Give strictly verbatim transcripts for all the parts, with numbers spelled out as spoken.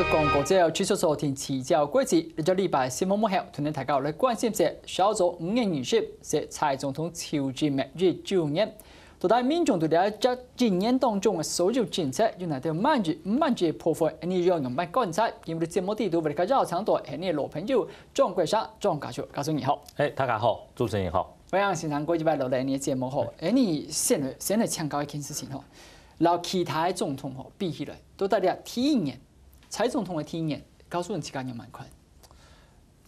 廣告之後，繼續收聽《聚焦國際》。這個禮拜新聞幕後，同大家來關心一下，小組五月二十，係蔡總統就職滿一週年。到底民眾對這一年當中个所有政策，有哪兜滿意、毋滿意个部分，你又仰般觀察？今日節目裡肚，為大家邀請到係你个老朋友張國城，張教授，教授你好。哎，大家好，主持人好。歡迎先生過一擺落來你个節目吼。哎，你先來先來請教一件事情吼，摎其他个總統吼比起來，到底這第一年，蔡總統个第一年，教授你自家仰般看？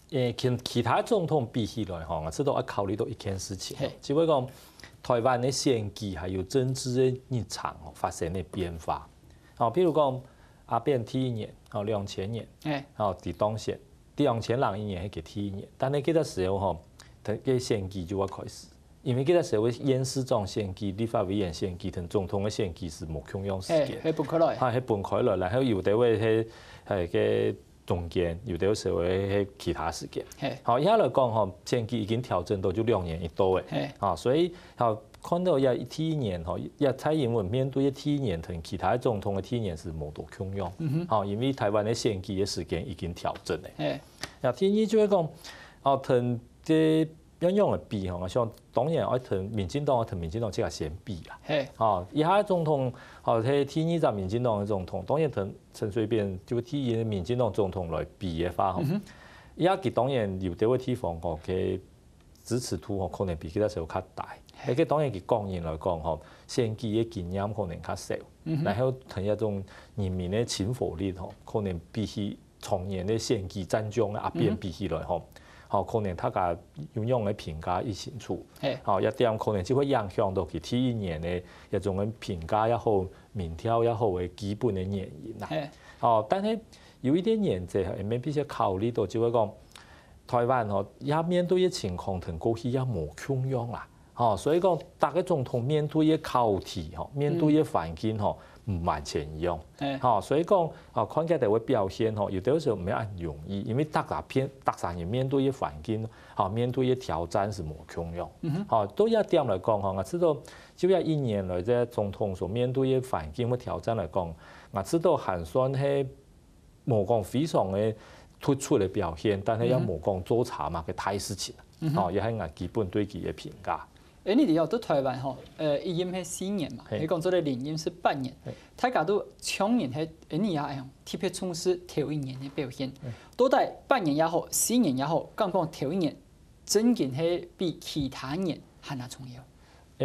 誒，其其他總統比起來吼，𠊎知道愛考慮到一件事情，嘿就係講台灣个選舉還有政治个日常吼發生个變化。吼，譬如講阿扁第一年，吼兩千年，哎，吼，佢當選，兩千零一年係佢第一年，但係該個時候吼，佢个選舉就會開始，因為該個時候个縣市長選舉、立法委員選舉同總統个選舉係無共樣時哎，間。係分開來。啊，係分開來，然後有的位係係个中間，有的時候係其他時間。嘿，好，這下來講吼，選舉已經調整到就兩年一度誒。嘿，啊，所以好看到這第一年吼，這蔡英文面對个第一年同其他總統个第一年係無多共樣。嗯哼，好，因為台灣个選舉个時間已經調整誒。嘿，啊，第二就係講，哦，同這樣樣个比吼，𠊎想當然愛同民進黨，愛同民進黨自家先比啦。嘿，哦，這下總統，哦，係第二隻民進黨个總統，當然同陳水扁就第一个民進黨總統來比个話吼，嗯哼，這下佢當然有兜个地方吼，佢支持度吼可能比其他時候較低。嘿而且當然佢個人來講吼，選舉个經驗可能較少，嗯哼然後同一種人民个親和力吼，可能比起 長年个選舉戰將个阿扁比起來吼，吼可能大家有樣个評價已清楚，嘿，吼，這點可能就會影響到佢第一年个一種个評價也好，民調也好个基本个原因啦。嘿，吼，但係有一點原則，也必須考慮到，就係講台灣吼，也面對个情況同過去也無共樣啦。 吼，所以講，逐個總統面對个考題吼，面對个環境吼，毋完全一樣。嘿，吼，所以講，啊，看佢兜个表現吼，有兜時候毋係恁容易，因為逐個片、逐儕人面對个環境，吼，面對个挑戰係無共樣。吼，對這點來講吼，𠊎知道就這一年來，這總統所面對个環境个挑戰來講，𠊎知道還算係無講非常个突出个表現，但係也無講做差麼个大事情。吼，也係𠊎基本對佢个評價。 哎，你知道在台灣吼，呃，一任係四年嘛，嘿你講做个連任係八年嘿，大家都像人係，哎，你也愛特別重視頭一年个表現。到底八年也好，四年也好，敢講頭一年真經係比其他年還較重要？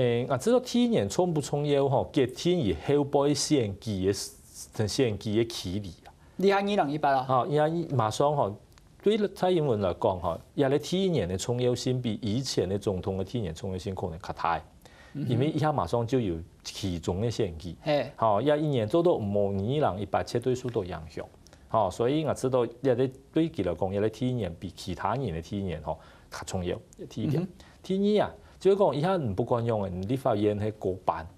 誒，𠊎知道第一年重毋重要吼，決定佢後背選舉个選舉个距離啊。你看二零一八啊，吼，因為馬上吼，對蔡英文來講吼，這個第一年个重要性比以前个總統个第一年重要性可能較大，因為這下馬上就有期中个選舉。嘿，吼，這一年做到無二零一八絕對受到影響。吼，所以𠊎知道這個對佢來講，這個第一年比其他年个第一年吼較重要。第一點，第二啊，就係講，這下你不管用个，你立法院係過半，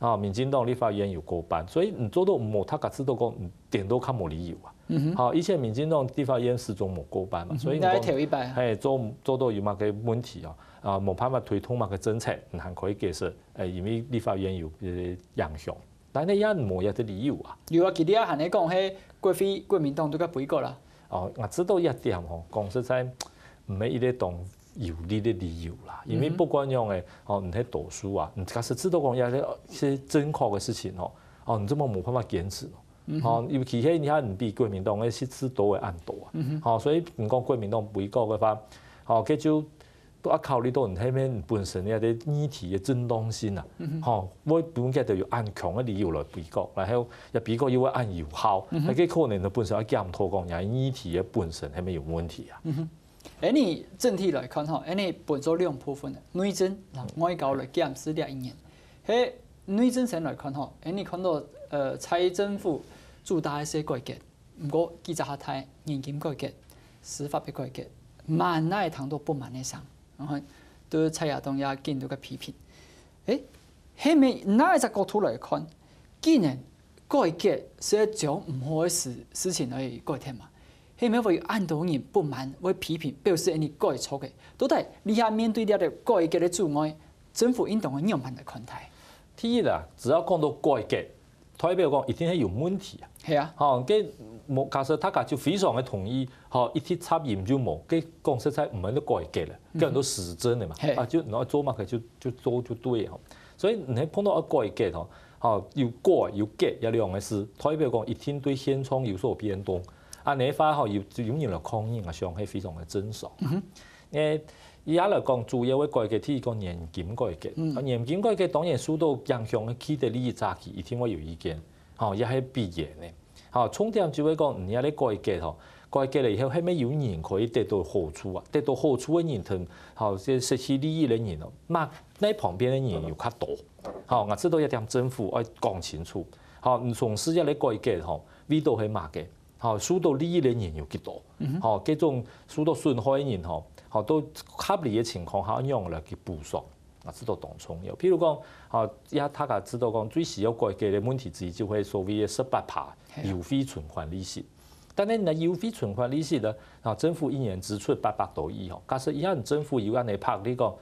啊，民進黨立法院有過半，所以你做到無，大家知道講，你顛倒較無理由啊。吼，以前民進黨立法院始終無過半嘛，所以你講來頭一擺，嘿，做做到有麼个問題哦，啊，無辦法推動麼个政策，你還可以解釋，誒，因為立法院有呃影響。但係也無一個理由啊。有啊，佢這還係講係國會國民黨都个背過啦。哦，𠊎知道一點吼，講實在，毋係一個當有力个理由啦。因為不管樣个，哦，你係多數啊，你假使知道講一個是正確个事情吼，哦，你怎麼無辦法堅持哦？哦，尤其係你看你比國民黨个席次多个恁多啊，吼，所以你講國民黨背過个話，吼，佢就都要考慮到你下面本身个議題个正當性啊，吼，會分佢兜有恁強个理由來背過，然後也背過又會恁有效，那個可能就本身要檢討講，你議題个本身係毋係有問題啊？哎，你整體來看吼，哎，你分做兩部分，內政同外交來檢視這一年。係內政上來看吼，哎，你看到呃蔡政府主打个係改革，毋過幾隻較大，年金改革、司法个改革，滿哪聽到不滿个聲，然後對蔡亞東也見到个批評。哎，係毋係哪一隻角度來看，既然改革係將毋好个事事情來改變嘛，係毋係會有恁多人不滿，會批評，表示你改錯个。到底你也面對這個改革个阻礙，政府應當愛仰般來看待？第一啊，只要講到改革，代表講一定係有問題啊。係啊，吼，該無假設大家就非常个同意，吼，一直插任就無，該講實在毋係改革了，該很多時政的嘛，係啊，就然後做嘛，可就就做就對吼。所以你碰到要改革吼，吼，有改有革這兩個字，代表講一定對現狀有所變動。啊，你話吼有有人來抗議，我想係非常的正常。誒，而家來講，主要个改革，第一個年金改革，啊，年金改革當然受到影響个既得利益者，佢一定會有意見。 吼，也係必然个。吼，重點就係講，你這个改革吼，改革了以後，係毋係有人可以得到好處啊？得到好處个人同吼，這失去利益个人哦，嘛，該旁邊个人有較多。吼，𠊎知道一點政府愛講清楚。吼，你從事這个改革吼，為到係麼个？吼，受到利益个人有幾多？吼，這種受到損害个人吼，吼，都合理个情況下，仰般來去補償？ 啊，這都當重要。譬如講，吼，也大家知道講，最需要改革个問題之一，就係所謂个十八趴優惠存款利息。但係呢，優惠存款利息呢，啊，政府一年支出八百多億吼，假設以後政府有恁樣拍，你講，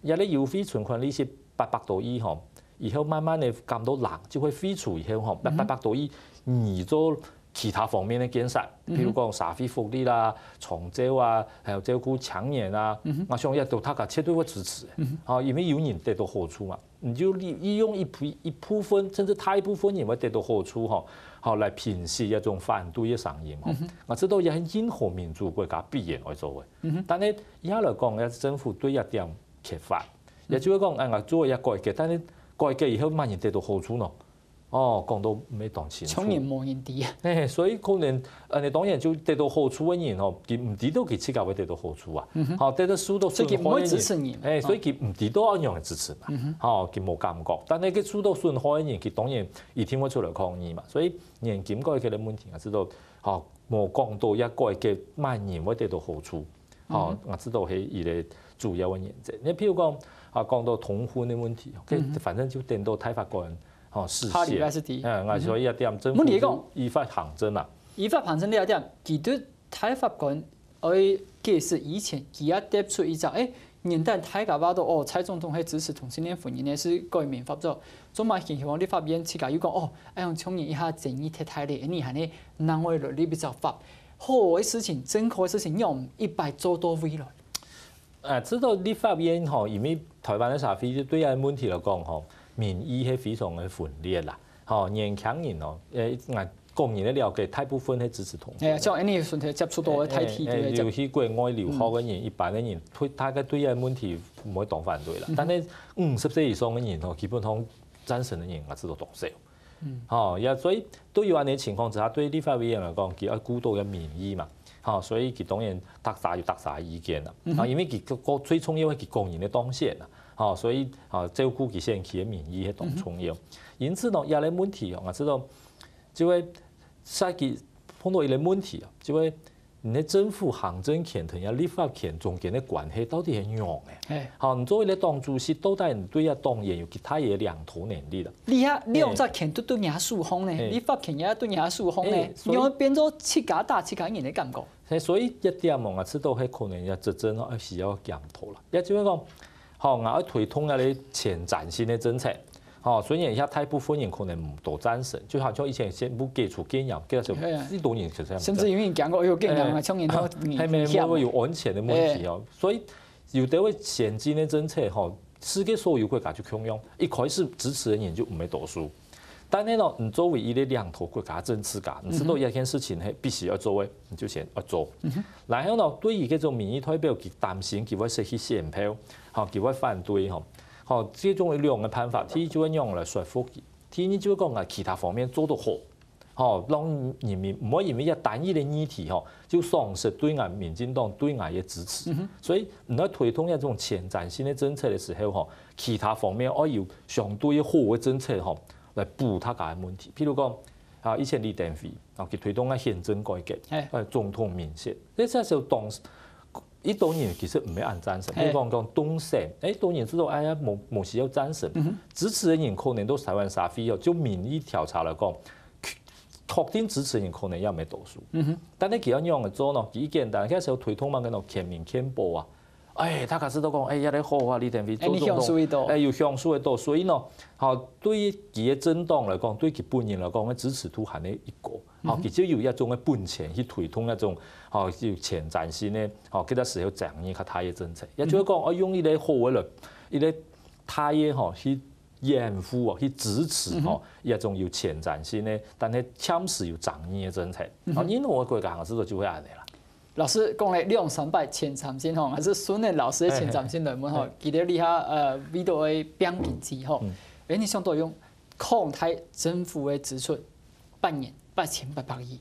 這个優惠存款利息八百多億吼，以後慢慢个減到零，就會廢除以後吼，該八百多億你做 其他方面个建設，譬如講社會福利啦、長照啊，還有照顧青年啊，𠊎想也都大家絕對會支持个。吼，因為有人得到好處嘛，你就利利用一部一部分，甚至大一部分人會得到好處吼，好來平息一種反對个聲音吼。啊，這都也係任何民主國家必然愛做个。但係以下來講，也政府對這點缺乏，也就係講，哎，𠊎做一改革，但係改革以後，麼人得到好處呢？ 哦，講到毋係當清楚。當然無人知啊。嘿，所以可能，呃，你當然就得到好處个人吼，佢毋知道佢自家會得到好處啊。吼，得到受到損害个人，所以佢毋會支持你嘛。哎，所以佢毋知道愛仰般支持嘛。吼，佢無感覺。但係佢受到損害个人，佢當然一定會出來抗議嘛。所以年金改革个問題，𠊎知道，吼，無講到也改革麼人會得到好處。 吼，𠊎知道係一个主要个原則。你譬如講，啊，講到同婚个問題，OK，反正就等到大法官吼釋憲。下禮拜係第一。嗯，啊，所以啊，點政府問題講就依法行政啊。依法行政這一點，其實大法官愛解釋以前，佢也提出一隻，誒，原旦大家話到哦，蔡總統係支持同性戀婚姻个，係改民法咗。做麼个希望立法院自家又講哦，哎呀，像你一下爭議忒大咧，你還係另外來立一隻法，好个事情、正確个事情，你毋一擺做到位來。 啊，知道立法院吼，因為台灣个社會對這个問題來講吼，民意係非常个分裂啦。吼，年輕人吼，誒，𠊎個人个了解，大部分係支持同婚哎，个。像恁樣順便接觸到个大體誒，誒，个接尤其國外留學个人，一般个人，對，大概對這个問題毋會當反對啦。但係五十歲以上个人吼，基本上贊成个人，𠊎知道當少。吼，也所以對於恁樣情況之下，對立法委員來講，佢愛顧到个民意嘛。吼，所以佢當然大家有大家个意見啦。啊，因為佢個最重要个佢個人个當選啦。吼，所以啊，照顧佢選區个民意係當重要。因此呢，這个問題哦，𠊎知道，就會設計碰到一个問題啊，就會你个政府行政權同這立法權中間个關係到底係仰般个？嘿。好，你作為一个黨主席，到底你對這黨員有幾大个領導能力啦？你遐兩隻權都對人手上呢，嘿。立法權也對人手上呢嘿，所以你會變做自家打自家人个感覺。嘿，所以這點哦，𠊎知道係可能要執政哦，需要檢討啦。也就係講，好，𠊎愛推動該个前瞻性个政策。吼，雖然現在大部分人可能毋多贊成，就好像以前宣布解除戒嚴，解除嘿啊幾多年就這樣。甚至有人講過，哎喲，戒嚴啊，哎像人都還沒危險有有安全个問題哦。所以有兜个先進个政策吼，世界所有國家就共樣，一開始支持个人就毋會多數。但係呢，你作為一个領導國家政治家，你知道一件事情係必須要做个，你就先要做。然後呢，對於這種民意代表，佢擔心佢會失去選票，吼，佢會反對吼，吼，這種有兩个辦法，第一就係仰般來說服佢，第二就係講啊，其他方面做得好。 吼，讓人民毋會因為一單一个議題吼，就喪失對𠊎民進黨對𠊎个支持。所以，你愛推動一種前瞻性个政策个時候吼，其他方面愛有相對好个政策吼，來補大家个問題。譬如講，啊，以前李登輝啊，佢推動个憲政改革，嘿。呃，總統民選，這時候當時 一多人其實毋會恁贊成，嘿。比如講講東升，誒，多人知道，哎呀，無無需要贊成，支持个人可能都台灣社會哦，就民意調查來講，確定支持个人可能也毋係多數。但係佢愛仰般做呢？佢簡單，該時候推動嘛，該種全民健保啊，哎，大家知道講，哎，這个好啊，李登輝做總統，哎，你享受得到。哎，有享受得到。所以呢，吼，對於佢个政黨來講，對佢本人來講，个支持度還係一高。吼，嗯哼。佢就有一種个本錢去推動那種，吼，有前瞻性个，吼，佢个時候爭議較大个政策。也就係講，嗯哼。哦，用一个好个來，一个大个，吼，去掩護哦，去支持，嗯哼。吼，一種有前瞻性个，但係暫時有爭議个政策。嗯哼。哦，因為我國家行制度就會恁樣啦。 老師講了兩三擺前瞻性吼，還係順著老師个前瞻性來問吼，嘿，嘿，嘿。佢兜這下，呃，為著愛拚經濟吼，嗯。哎，你想到用擴大政府个支出，八年八千八百億，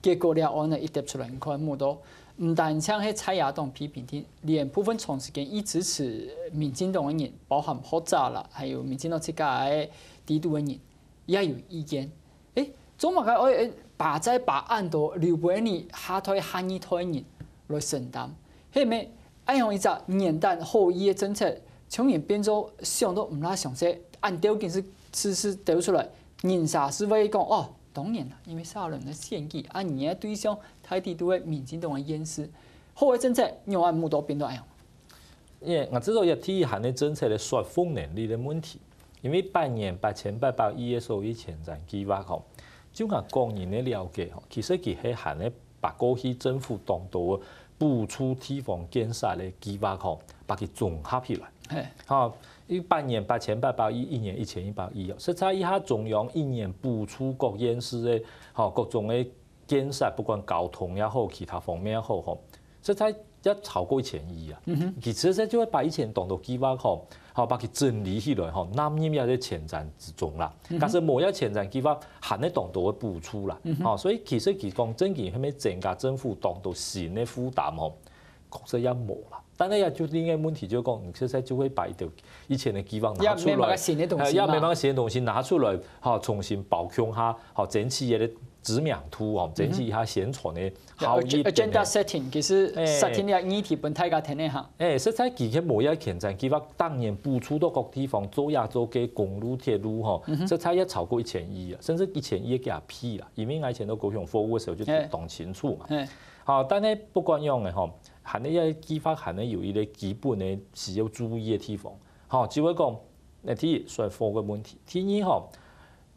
結果這案呢一跌出來，你看無到，毋單淨係在野黨批評佢，連部分長時間一直支持民進黨个人，包含學者啦，還有民進黨自家个底肚个人，也有意見。 誒，做麼个愛，誒，把債把恁多留分你下代下二代人來承擔？係毋係恁樣一隻原旦好意个政策，像人變做想都毋罅詳細，恁條件係，係，係丟出來，人儕係會講，哦，當然啦，因為下輪个選舉，啊，你个對象大體都係民進黨个縣市，好个政策，仰會無到變到恁樣？ 因為𠊎知道這第一項个政策个說服能力个問題，因為八年八千八百億个所謂前瞻計畫吼，就𠊎個人个了解吼，其實佢係含个把過去政府當多个補助地方建設个計畫吼，把佢綜合起來。嘿。吼，一八年八千八百億，一年一千一百億哦，實在一下中央一年補助各縣市个，吼，各種个建設，不管交通也好，其他方面也好吼， 實在也超過一千億啊。嗯哼。其實這就會把以前當多計畫吼，吼，把佢整理起來吼，納入這个前瞻之中啦。嗯哼。假使無這前瞻計畫，還係當多个補助啦。嗯哼。吼，所以其實佢講真經係毋係增加政府當多新个負擔吼，確實也無啦。但係也就另外問題就係講，你實在就會把一兜以前个計畫拿出來，也無麼个新个東西嘛。哎，也無麼个新个東西拿出來，吼，重新包裝下，吼，爭取一个知名度，吼，爭取一下宣傳个 效益等等。Agenda setting，其實哎。設定了議題分大家聽一下。哎，實在佢个無這前瞻計畫，當然補助到各地方做這做个公路、鐵路吼，嗯哼。實在也超過一千億啊，甚至一千億个加倍啦。因為𠊎以前在高雄服務个時候就哎。當清楚嘛。哎。好，但係不管樣个吼，還係這計畫還係有一个基本个需要注意个地方。吼，就係講，那第一，說服个問題。第二吼，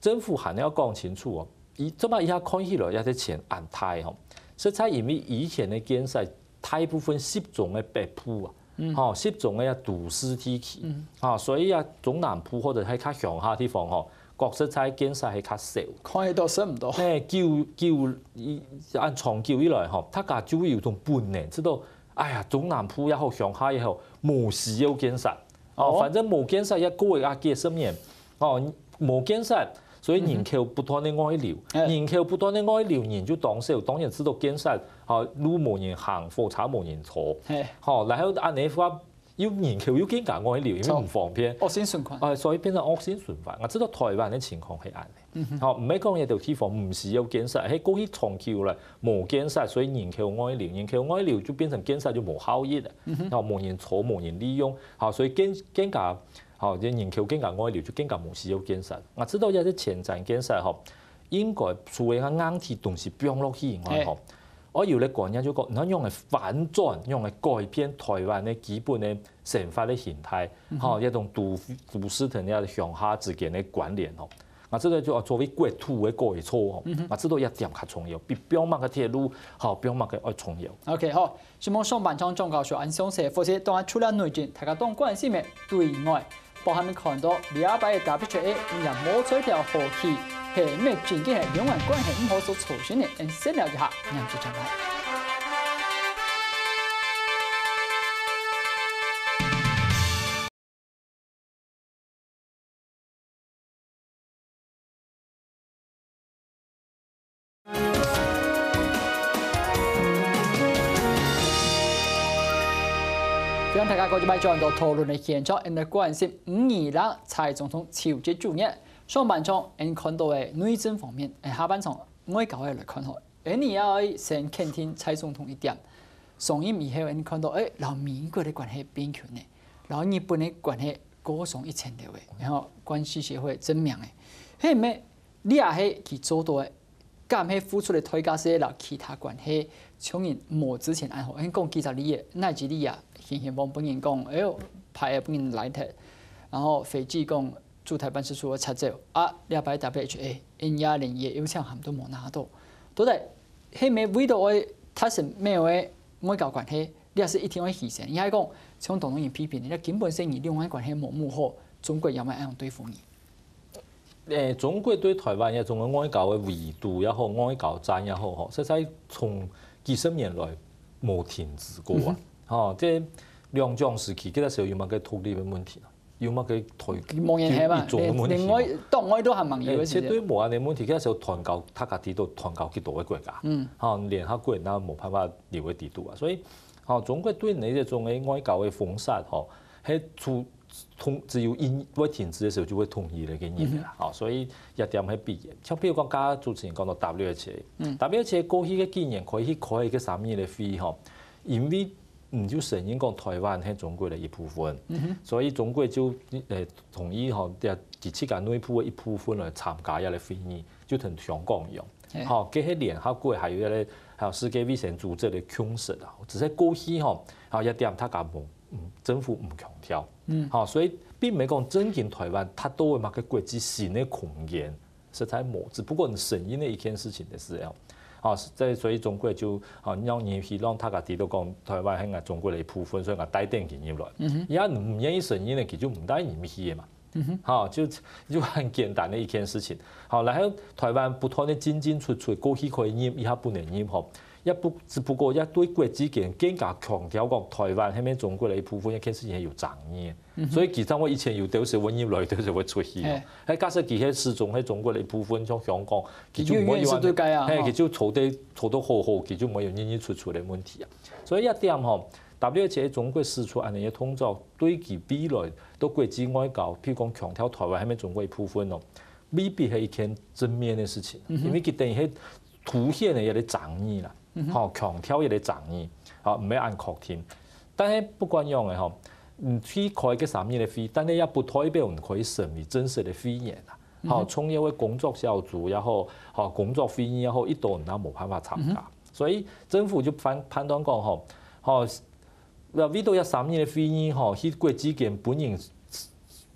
政府還係愛講清楚哦，佢做麼一下看起來這兜錢恁大吼，實在因為以前个建設大部分集中在北部啊，嗯。吼，集中在都市地區，嗯。吼，所以啊，中南部或者係較鄉下地方吼，確實在建設係較少。看得到，算毋到。哎，久，久，一，恁長久以來吼，大家就會有種本能，知道，哎呀，中南部也好，鄉下也好，無需要建設。 哦，哦。反正無建設也過會啊幾十年，哦，無建設，所以人口不斷个外流，嗯哼。哎。人口不斷个外流，人就當少，當然知道建設，哦，路無人行，火車無人坐，嘿。吼，然後恁樣个話，又人口又更加外流，因為毋方便。著。惡性循環。哎，所以變成惡性循環。𠊎知道台灣个情況係恁樣。 嗯哼。吼，毋係講這兜地方毋需要建設，係過去長久來無建設，所以人口外流，人口外流就變成建設就無效益了。嗯哼。吼，無人坐，無人利用，吼，所以更，更加，吼，這人口更加外流，就更加無需要建設。𠊎知道這兜前瞻建設吼，應該除了硬體東西放落去以外吼，嘿。愛有个觀念就講，你愛用來反轉，用來改變台灣个基本个生活个形態，嗯哼。吼，這種都，都市同這鄉下之間个關聯吼。 啊，這个就作為國土个改造吼，嗯哼。啊，這个一點較重要，比放麼个鐵路，吼，放麼个愛重要。OK，好，承蒙上半場張教授恁詳細个分析，當然除了內政，大家當關心个對外，包含你看到禮拜个W H A，你也無在條好戲，係毋係真經係兩岸關係毋好所造成个？𫣆先了解一下，𫣆接轉來。 歡迎大家過來轉到討論个現場，𫣆來關心五二零蔡總統就職週日。上半場，𫣆看到个內政方面，𫣆下半場外交个來看吼。 𫣆俚也愛先肯定蔡總統一點，上任以後，𫣆俚看到，誒，摎美國个關係變近呢，摎日本个關係過上一層樓誒，然後關係協會正面誒，係毋係？這也係佢做到个敢係付出个代價係摎其他關係像人無之前恁好。𠊎講幾隻例仔，奈及利亞，現現往分人講，哎喲，排仔分人攔忒，然後斐濟講駐台辦事處愛撤走，啊，這擺W H A，人家連佢个邀請函都無拿到。到底係毋係為著愛達成美國个外交關係，這係一定愛犧牲？也係講，像當多人批評，這根本係你兩岸關係無母好，中國也毋會恁樣對付你。 誒，中國對台灣這種个外交个圍堵也好，外交戰也好，吼，實在從幾十年來無停止過啊。吼，這兩蔣時期，其實係有麼个獨立个問題啊？有麼个台，無人係嘛，有一種个問題嘛。連，連外，黨外都還蠻有个時間。誒，絕對無恁个問題，其實係斷交，大家知道斷交幾多个國家。嗯。吼，聯合國那無辦法留个底肚啊。所以，吼，中國對你這種个外交个封殺，吼，係出 同，只有因為停止个時候就會統一个概念啦。吼，所以這點係必然。像譬如講，剛剛主持人講到W H A，嗯，W H A過去个幾年可以去開一個三二个會吼，因為你就承認講台灣係中國个一部分，所以中國就，呃，同意吼，在佢自家內部个一部分來參加這個會議，就同香港一樣。吼，這係聯合國還有這個，還有世界衛生組織个共識啊。只是過去吼，吼，這點大家無 嗯，政府毋強調。嗯，吼，所以並無講正經台灣它都有麼个國際性个空間，實在無。只不過你承認了一件事情的時候，吼，在，所以中國就，吼，讓你希望大家知道講台灣係𠊎中國个一部分，所以𠊎帶等佢入來。嗯哼，也你毋願意承認个，佢就毋帶你去个嘛。嗯哼，吼，就，就很簡單的一件事情。好，然後台灣不斷的進進出出，過去可以入，以後不能入，吼。 也不，只不過也對國際間更加強調講台灣係毋係中國个一部分，這件事情係有爭議。所以其實𠊎以前有兜時會入來，有兜時會出去哦。係，假設佢係始終係中國个一部分，像香港，佢就毋會有，係，佢就坐得，坐得好好，佢就毋會有入入出出个問題啊。所以這點吼，W H A中國使出恁樣个動作，對佢未來到國際外交，譬如講強調台灣係毋係中國一部分哦，未必係一件正面个事情，因為佢等於係凸顯个一個爭議啦。 吼，強調一個爭議，吼，毋係恁確定。但係不管樣个吼，嗯，去開个三二个會，但係也不代表你可以成為正式个會員啊。吼，重要个工作小組也好，吼，工作會議也好，一到你也無辦法參加。所以政府就判，判斷講吼，吼，為著這三二个會議吼，去國際間分人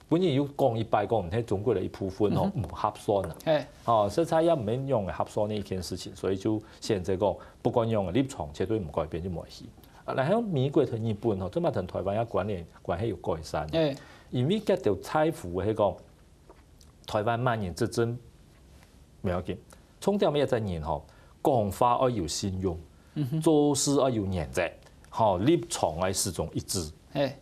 本人又講一擺講，係中國个一部分吼，毋合算啊。吼，實在也毋係恁樣个合算个一件事情，所以就選擇講，不管樣个立場絕對毋改變就無去。啊，然後美國同日本吼，這馬同台灣个關聯關係有改善。因為佢兜在乎个係講，台灣麼人執政無要緊，重點也在人吼，講話愛有信用，做事愛有原則，吼，立場愛始終一致。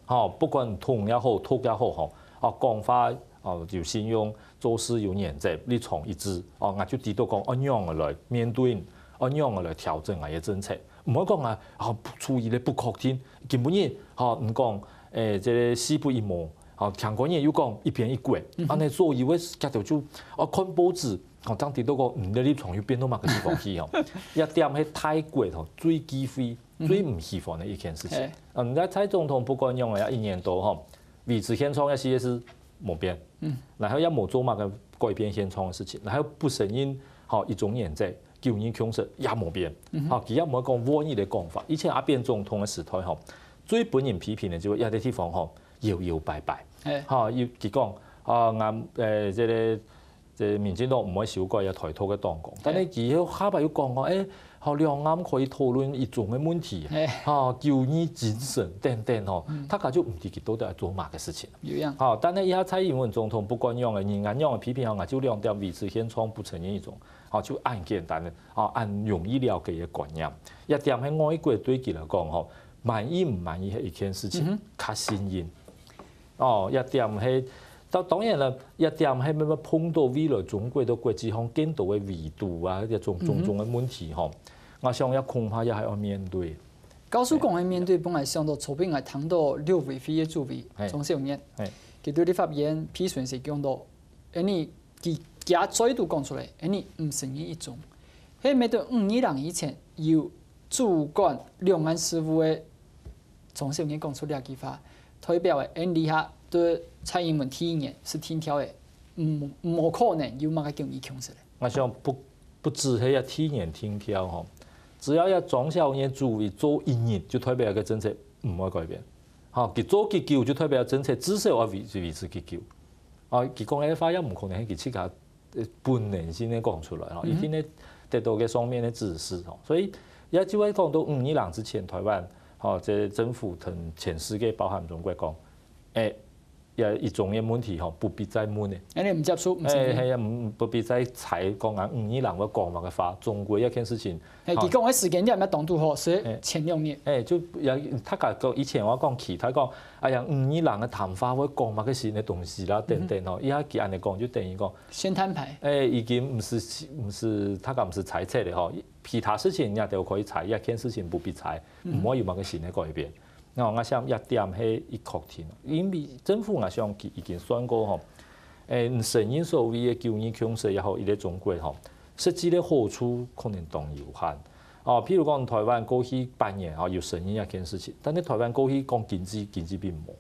吼，不管統也好，獨也好，吼，哦，講話，哦，有信用，做事有原則，立場一致，哦，𠊎就知道講，愛仰仔來面對，愛仰仔來調整𠊎个政策。毋好講啊，哦，處於咧不確定，今晡日，吼，你講，誒，這個四不一無，吼，聽過日又講一邊一國，恁樣所以會感覺就，哦，看報紙，哦，正知道講，嗯，你个立場又變到麼个地方去，吼。這點係大國，吼，最忌諱 最毋喜歡个一件事情。嗯，該蔡總統不管樣个，一年多吼，維持現狀个四个字無變，然後也無做麼个改變現狀个事情，然後不承認吼一中原則、九二共識也無變，吼，佢也無講換一個講法。以前阿扁總統个時代吼，最分人批評个就係這個地方吼搖搖擺擺，吼，佢講啊，𠊎，誒，這個 這民進黨毋會修改這台獨个黨綱，但係佢後下擺又講講，誒，吼，兩岸可以討論一中个問題，吼，九二精神等等吼，大家就毋知佢到底愛做麼个事情。吼，但係這下蔡英文總統不管樣个，人家樣个批評，𠊎就兩點：維持現狀，不承認一中，吼，就恁簡單个，吼，恁容易了解个觀念。這點係外國對佢來講，吼，滿意毋滿意係一件事情，較新穎。 哦，這點係，當，當然啦，這點係乜乜碰到未來中國在國際上更多个圍堵啊，這種種種个問題吼。𠊎想這恐怕也還愛面對。教授講个面對，本來想到昨晡𠊎聽到陸委會个主委鍾小燕，佢對立法院批准時講到，恁呢佢佢再度講出來，恁呢毋承認一中，係毋係對五二零以前有主管兩岸事務个 鍾小燕講出這句話，代表个恁呢下對蔡英文第一年係定調个，毋，無可能有麼个九二共識个。𠊎想不，不只係這地緣定調吼，只要這張小燕主委做一日，就代表這个政策毋會改變。吼，佢做幾久就代表政策至少愛維維持幾久。啊，佢講个話也毋可能係佢自家呃本能性个講出來吼，一定會得到个上面个指示吼。所以也就會講到五二零之前，台灣吼，這政府同全世界包含中國講，欸，這一種个問題吼，不必再問了。恁樣毋接受，毋承認。欸，係啊，毋不必再猜講啊，五二零會講麼个話，中國這件事情，係，吼，佢講个時間點也當拄好，係前兩日。欸，就也，大家講以前我講其他講，哎呀，五二零个談話會講麼个新个東西啦，等等吼，這下佢恁樣講就等於講，先攤牌。欸，已經毋係毋係，大家毋係猜測了吼，其他事情人家都可以猜，這件事情不必猜，毋會有麼个新个改變。 那𠊎想這點係已確定，因為政府𠊎想佢已經算過吼，欸，承認所謂个九二共識也好，一个中國吼，實際个好處可能當有限。哦，譬如講台灣過去八年吼，有承認這件事情，但是台灣過去講經濟，經濟並無。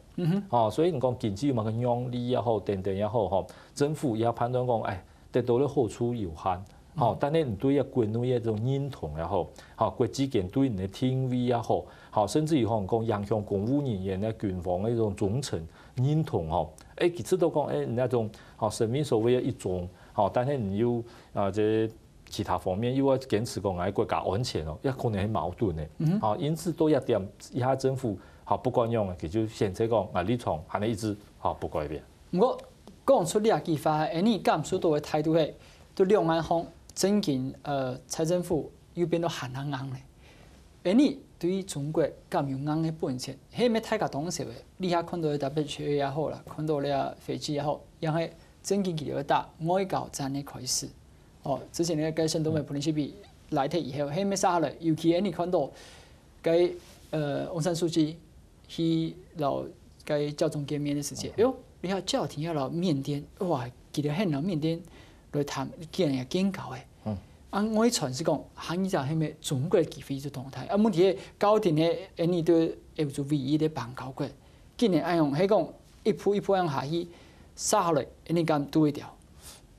哦，所以你講經濟有麼个讓利也好，等等也好吼，政府也判斷講，欸，得到个好處有限。吼，但係你對這國內个這種認同也好，吼，國際間對你个定位也好，吼，甚至於吼講影響公務人員个軍方个這種忠誠認同吼，欸，佢知道講，欸，你那種吼身份所謂个一種吼，但係你又啊這其他方面又愛堅持講愛國家安全哦，也可能係矛盾个。吼，因此到這點，這下政府吼不管用个，佢就選擇講啊立場還係一直吼不改變。 毋過講出這句話，恁樣感受到个態度係，對兩岸方正經，呃，蔡政府又變到還較硬咧。恁樣對於中國敢有硬个本錢，係毋係大家當時个，你遐看到个W H O也好啦，看到个斐濟也好，也係正經佢兜个打外交戰个開始。哦，之前个該沈東輝布林西比來台以後，係毋係續下來，尤其恁樣看到該，呃，翁山書記 去摎該教宗見面个時節，哎喲，你看教廷要摎緬甸，哇，佢兜肯摎緬甸來談，竟然也建交誒。啊，外傳係講，下二站係毋係中國个機會就當大。啊，問題係教廷个，恁樣對歐洲唯一个邦交國，竟然恁樣，係講一步一步恁樣下去，續下來，恁樣敢堵會牢？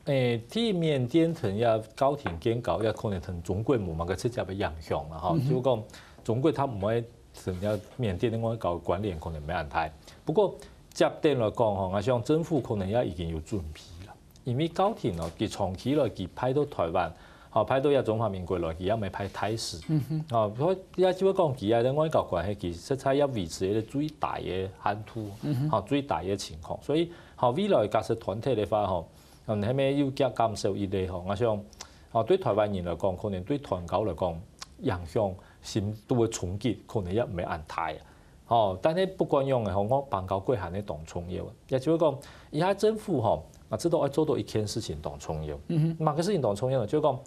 誒，對緬甸同這教廷建交，也可能同中國無麼个直接个影響啦，吼。就講中國佢毋會同這緬甸个外交關聯可能無恁大。不過，接等來講，吼，𠊎想政府可能也已經有準備啦。因為教廷哦，佢長期來佢派到台灣，吼，派到這中華民國來，佢也毋係派大使。吼，所以也就係講佢个外交關係，佢實在也維持一個最大个限度，吼，最大个情況。所以，吼，未來假使團體个話，吼， 嗯，係毋係又減減少一類吼，𠊎想，哦，對台灣人來講，可能對斷交來講，影響深度个衝擊可能也毋會恁大啊。吼，但係不管樣个吼，𠊎邦交國還係當重要个。也就係講，這下政府吼，啊，知道愛做到一件事情當重要。麼个事情當重要呢？就係講，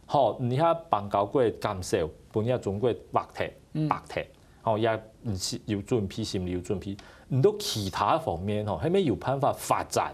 吼，你這邦交國減少，分這中國劃忒，劃忒。 吼，也毋係有準備，心裡有準備。你到其他方面吼，係毋係有辦法發展？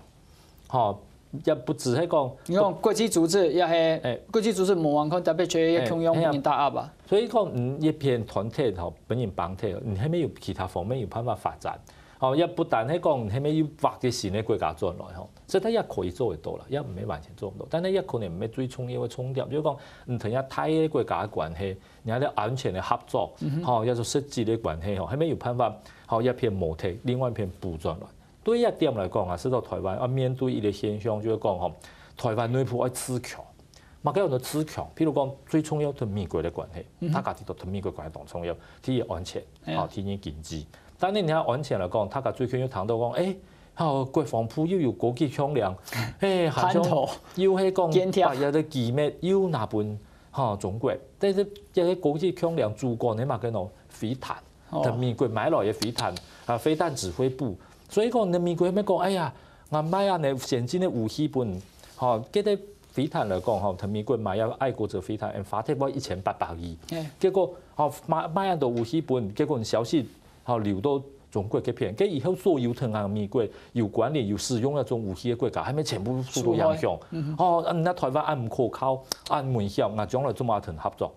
吼，也不只係講，你講國際組織也係，誒，國際組織無人看，W H O也共樣分人打壓啊。所以講，嗯，一片團體吼，分人綁忒，你係毋係有其他方面有辦法發展？吼，也不但係講，你係毋係有挖个新个國家轉來吼，這佢也可以做得到啦，也毋係完全做毋到，但係也可能毋係最重要个重點，就係講，你同這大个國家个關係， 你看這安全个合作，吼，也係實際个關係吼，係毋係有辦法，吼，一片無忒，另外一片補轉來。對這點來講啊，使到台灣啊面對一個現象，就係講吼，台灣內部愛自強。麼个叫做自強？譬如講，最重要同美國个關係，大家知道同美國關係當重要，第一安全，吼，第二經濟。但係你看安全來講，大家最近又談到講，誒，吼，國防部又有高級槍梁，誒，還像又係講把這個機密又拿分 吼，中國，但是這個高級槍梁主管个麼个喏，飛彈，同美國買來个飛彈，啊，飛彈指揮部。所以講，你美國乜講，哎呀，𠊎買恁呢先進个武器分，吼，這個飛彈來講，吼，同美國買个愛國者飛彈，花忒愛一千八百億。結果，吼，買買恁多武器分，結果消息 吼，流到中國該片，該以後所有同𠊎美國有關聯、有使用該種武器个國家，係毋係全部受到影響？吼，啊，你看台灣恁毋可靠，恁危險，𠊎將來做麼同合作？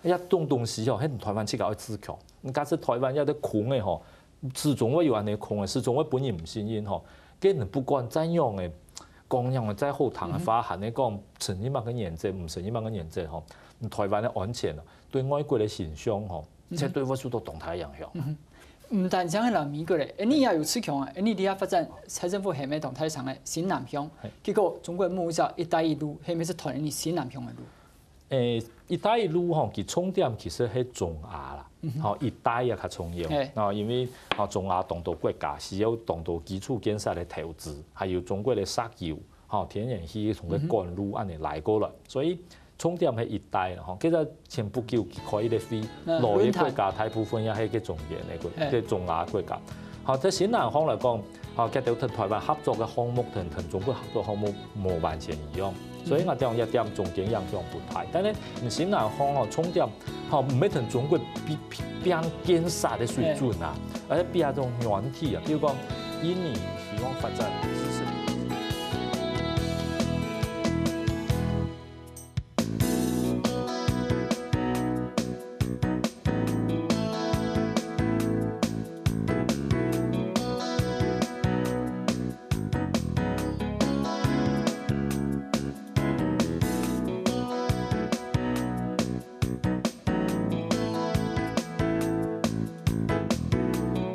這種東西吼，係台灣自家愛自強。你假使台灣這個空个吼，始終會有恁呢空个，始終會分人毋信任吼。該你不管怎樣个，講樣个再好聽个話，還係講承認麼个原則，毋承認麼个原則吼，台灣个安全啊，對外國个形象吼，絕對會受到當大影響。毋單淨係摎美國咧，印尼也有自強啊，印尼這下發展蔡政府係毋係當大聲个新南向，結果中國目標一帶一路，係毋係斷印尼新南向个路？誒，一帶一路吼，佢重點其實係中亞啦，吼，一帶也較重要，哦，因為吼中亞當多國家需要當多基礎建設个投資，還有中國个石油，吼，天然氣同个管路恁樣來過來，所以重點係一帶啦，吼，其實前不久佢開一個會，老个國家大部分也係个中原个國，个中亞國家，吼，在新南向來講。 吼，佢兜同台灣合作个項目同同中國合作項目無完全一樣，所以𠊎講一點中間影響不大。但係新南向吼，重點吼，毋係同中國比比並肩殺个水準啊，而係比該種軟體啊，比如講印尼希望發展知識。